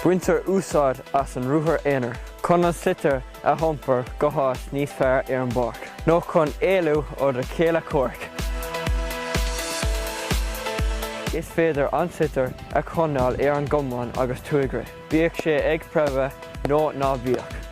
Baintear úsáid as an ruathar aonair chun an sliotar a iompar go háit níos fearr ar an bpáirc, nó chun éalú ó do chéile comhraic. Is féidir an sliotar a choinneáil ar an gcamán agus tú ag rith, bíodh sé ag preabadh nó ná bíodh.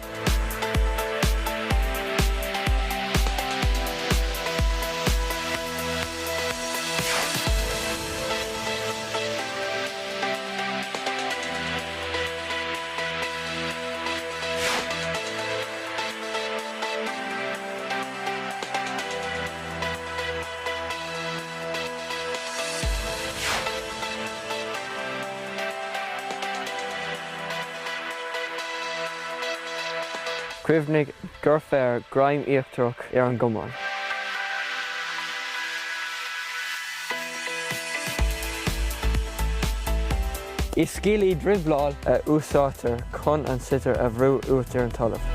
Cuimhnigh gur fearr greim íochtarach ar an gcamán. Is scil í druibleáil a úsáidtear chun an sliotar a bhrú uait ar an talamh.